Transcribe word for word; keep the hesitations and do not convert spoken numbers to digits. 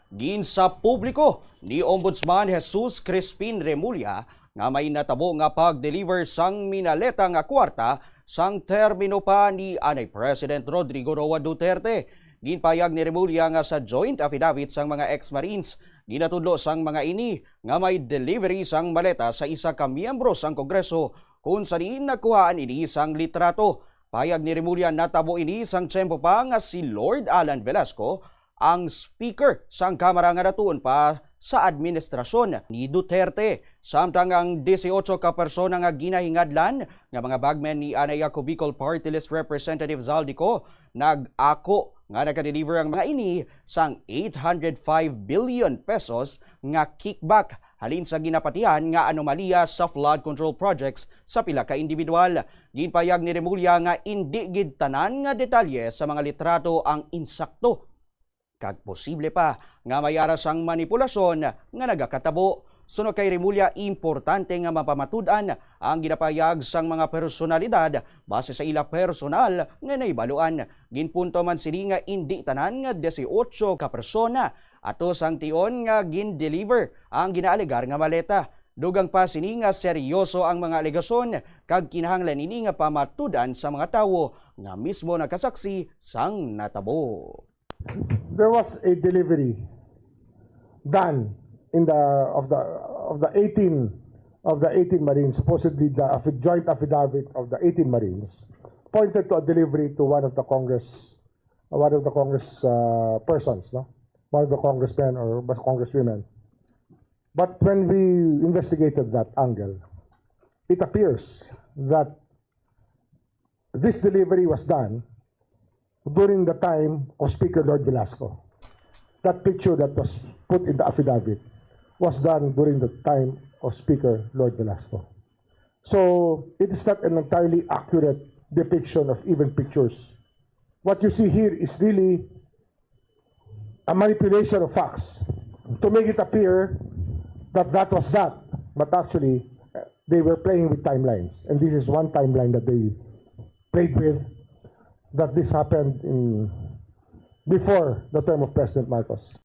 Ginsapubliko ni Ombudsman Jesus Crispin Remulla nga may natabo nga pag-deliver sang minaleta nga kwarta sang termino pa ni anay President Rodrigo Roa Duterte. Ginpahayag ni Remulla nga sa joint affidavit sang mga ex-Marines, ginatudlo sang mga ini nga may delivery sang maleta sa isa ka miyembro sang Kongreso, kung sa diin nakuhaan ini sang litrato. Pahayag ni Remulla, natabo ini sang tiyempo pa nga si Lord Alan Velasco ang speaker sang Kamara nga natuon pa sa administrasyon ni Duterte. Samtang ang dieciocho ka persona nga ginahingadlan nga mga bagmen ni anay AKO Bicol Party List Representative Zaldy Co nag-ako nga nakadeliver ang mga ini sang eight hundred five billion pesos nga kickback halin sa ginapatihan nga anomalya sa flood control projects sa pila ka individual. Ginpahayag ni Remulla nga indi gid tanan nga detalye sa mga litrato ang insakto, kag posible pa nga may ara sang manipulasyon nga nagakatabo. Suno kay Remulla, importante nga mapamatud-an ang ginapahayag sang mga personalidad base sa ila personal nga nahibaluan. Ginpunto man sini nga indi tanan nga dieciocho ka persona ato sang tion nga gin-deliver ang ginaalegar nga maleta. Dugang pa sini nga seryoso ang mga alegasyon kag kinahanglan ini nga pamatud-an sa mga tawo nga mismo nakasaksi sang natabo. There was a delivery done in the of the of the eighteen of the eighteen Marines, supposedly the affi- joint affidavit of the eighteen Marines pointed to a delivery to one of the Congress, one of the Congress uh, persons, no, one of the congressmen or bas- congresswomen. But when we investigated that angle, it appears that this delivery was done during the time of Speaker Lord Velasco. That picture that was put in the affidavit was done during the time of Speaker Lord Velasco. So it is not an entirely accurate depiction of even pictures. What you see here is really a manipulation of facts to make it appear that that was that. But actually, uh, they were playing with timelines. And this is one timeline that they played with, that this happened in before the term of President Marcos.